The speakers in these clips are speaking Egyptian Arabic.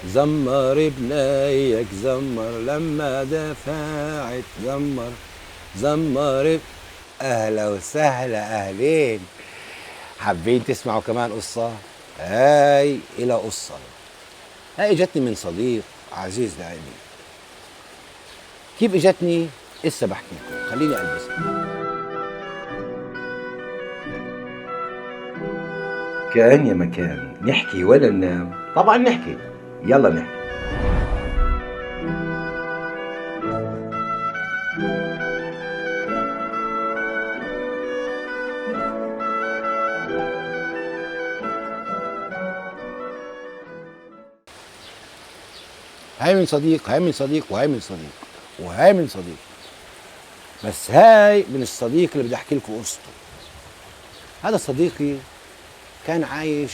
زمر بنيك زمر لما دفعت زمر زمر. اهلا وسهلا، اهلين. حابين تسمعوا كمان قصة؟ هاي إلى قصة، هاي اجتني من صديق عزيز لعلي. كيف اجتني؟ لسه بحكي لكم، خليني البسها. كان يا مكان نحكي ولا ننام؟ طبعا نحكي، يلا نحكي. هاي من صديق، هاي من صديق، وهاي من صديق، وهاي من صديق، بس هاي من الصديق اللي بدي احكي لكم قصته. هذا صديقي كان عايش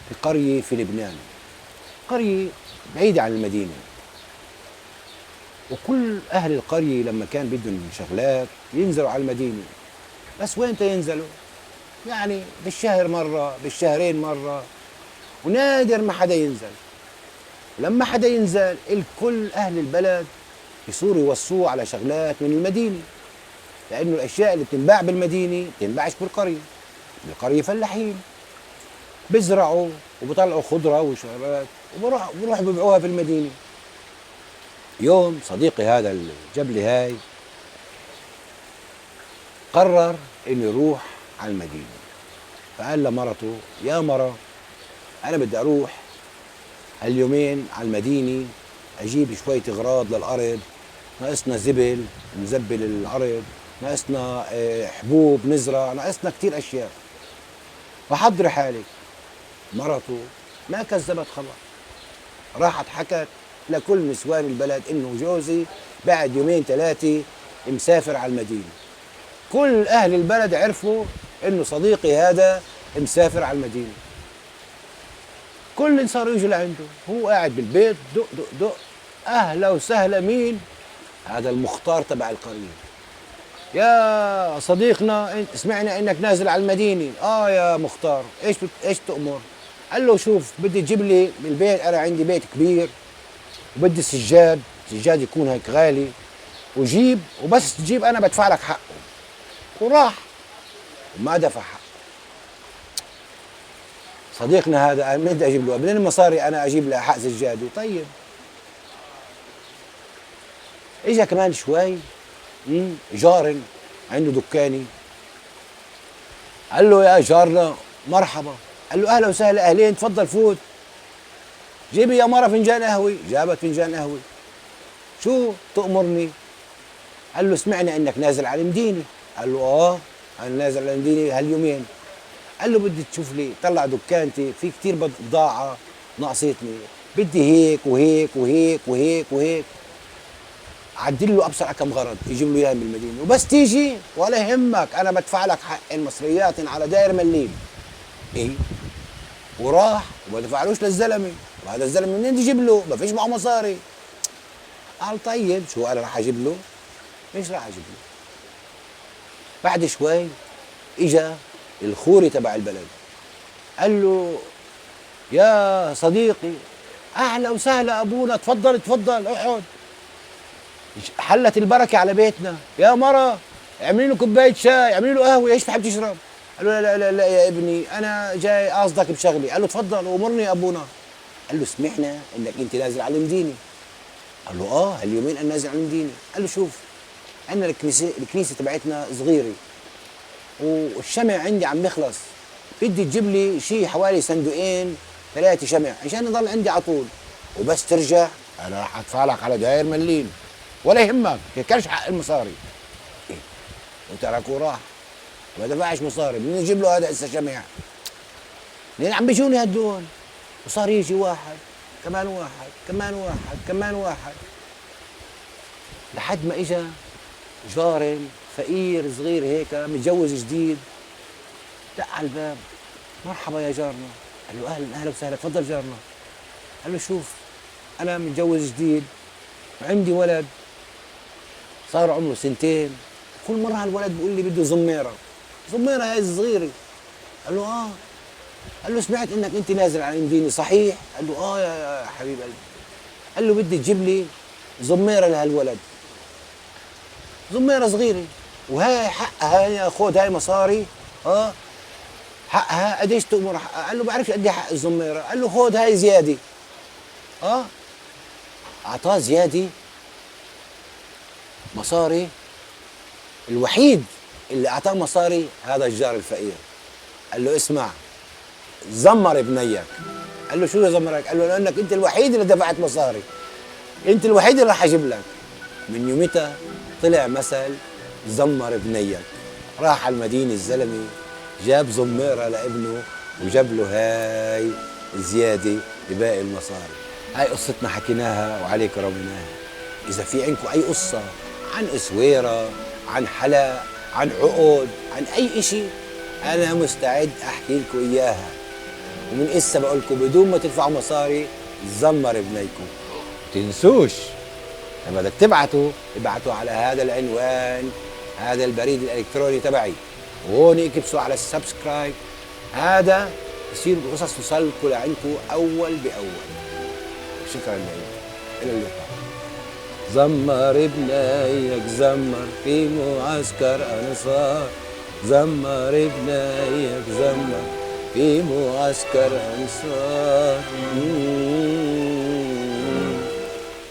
في قرية في لبنان، قرية بعيدة عن المدينة، وكل أهل القرية لما كان بدهم شغلات ينزلوا على المدينة. بس وين ينزلوا؟ يعني بالشهر مرة، بالشهرين مرة، ونادر ما حدا ينزل. ولما حدا ينزل الكل أهل البلد يصيروا يوصوه على شغلات من المدينة، لأنه الأشياء اللي بتنباع بالمدينة بتنباعش بالقرية. بالقرية فلاحين بزرعوا وبطلعوا خضرة وشغلات وبروح ببيعوها في المدينة. يوم صديقي هذا اللي جاب لي هاي قرر انه يروح على المدينة، فقال لمرته: يا مرة، أنا بدي أروح هاليومين على المدينة أجيب شوية أغراض للأرض، ناقصنا زبل نزبل الأرض، ناقصنا حبوب نزرع، ناقصنا كتير أشياء، فحضري حالك. مرته ما كذبت خبر، راحت حكت لكل نسوان البلد إنه جوزي بعد يومين ثلاثة مسافر على المدينة. كل أهل البلد عرفوا إنه صديقي هذا مسافر على المدينة. كل صاروا يجوا لعنده، هو قاعد بالبيت، دق دق دق، أهلا وسهلا. مين؟ هذا المختار تبع القرية. يا صديقنا، سمعنا انك نازل على المدينة. اه يا مختار، ايش تأمر؟ قال له: شوف، بدي تجيب لي من البيت، انا عندي بيت كبير وبدي سجاد، سجاد يكون هيك غالي، وجيب، وبس تجيب انا بدفع لك حقه. وراح وما دفع حقه. صديقنا هذا قال: من بدي اجيب له؟ من المصاري انا اجيب له حق سجادة؟ طيب. اجا كمان شوي جار عنده دكاني، قال له: يا جارنا مرحبا. قال له: اهلا وسهلا، اهلين، تفضل فوت، جيبي يا مرة فنجان قهوة. جابت فنجان قهوة. شو تأمرني؟ قال له: سمعنا انك نازل على المدينة. قال له: اه انا نازل على المدينة هاليومين. قال له: بدي تشوف لي، طلع دكانتي في كتير بضاعة ناقصتني، بدي هيك وهيك وهيك وهيك وهيك. عدل له ابصر كم غرض يجيب له اياها من المدينة، وبس تيجي ولا يهمك، انا بدفع لك حق المصريات على داير مليم. ايه، وراح وما دفعلوش للزلمه. وهذا الزلمة منين يجيب له؟ ما فيش معه مصاري. قال: طيب شو انا راح اجيب له؟ مش راح اجيب له. بعد شوي اجا الخوري تبع البلد، قال له: يا صديقي، اهلا وسهلا ابونا، تفضل تفضل اقعد، حلت البركة على بيتنا، يا مرة اعملي له كوباية شاي، اعملي له قهوة، ايش بتحب تشرب؟ قال له: لا لا لا يا ابني، انا جاي قصدك بشغلي. قال له: تفضل امرني يا ابونا. قال له: سمعنا انك انت نازل على المدينة. قال له: اه هاليومين انا نازل على المدينة. قال له: شوف، عندنا الكنيسة تبعتنا صغيرة، والشمع عندي عم يخلص، بدي تجيب لي شيء حوالي صندوقين ثلاثة شمع عشان يضل عندي على طول، وبس ترجع انا راح ادفع لك على داير مليم، ولا يهمك، كرش حق المصاري. إيه؟ وتركوه راح ما دفعش مصاري. بدنا نجيب له هذا هسه شمع؟ لين عم بيجوني هدول. وصار يجي واحد كمان، واحد كمان، واحد كمان، واحد، لحد ما اجى جار فقير صغير هيك متجوز جديد، دق على الباب: مرحبا يا جارنا. قال له: اهلا اهلا وسهلا، تفضل جارنا. قال له: شوف، انا متجوز جديد وعندي ولد صار عمره سنتين، كل مرة هالولد بيقول لي بده زميرة، زميرة هاي الصغيرة. قال له: اه. قال له سمعت انك انت نازل على المدينة صحيح؟ قال له اه يا حبيب قلبي. قال له بدي تجيب لي زميره لهالولد، زميره صغيرة، وهاي حقها، خذ هاي مصاري، حقها قديش تؤمر حقها؟ قال له بعرفش قد حق الزميره. قال له خذ هاي زيادة. اعطاه زيادة مصاري. الوحيد اللي اعطاه مصاري هذا الجار الفقير. قال له اسمع، زمر بنيك. قال له شو يا زمرك؟ قال له لانك انت الوحيد اللي دفعت مصاري، انت الوحيد اللي راح اجيب لك. من يومتها طلع مثل زمر بنيك. راح على المدينة الزلمة، جاب زميره لابنه وجاب له هاي زيادة بباقي المصاري. هاي قصتنا حكيناها وعليك رويناها. اذا في عندكم اي قصة عن اسويره، عن حلا، عن عقد، عن اي اشي، انا مستعد احكي لكم اياها. ومن اسا بقول لكم بدون ما تدفعوا مصاري، زمر بنيكم. تنسوش لما بدك تبعتوا ابعتوا على هذا العنوان، هذا البريد الالكتروني تبعي، وهون اكبسوا على ال subscribe، هذا يصير القصص توصلكم لعندكم اول باول. شكرا لكم، الى اللقاء. زمر بنيك زمر في معسكر انصار، زمر بنيك زمر في معسكر انصار.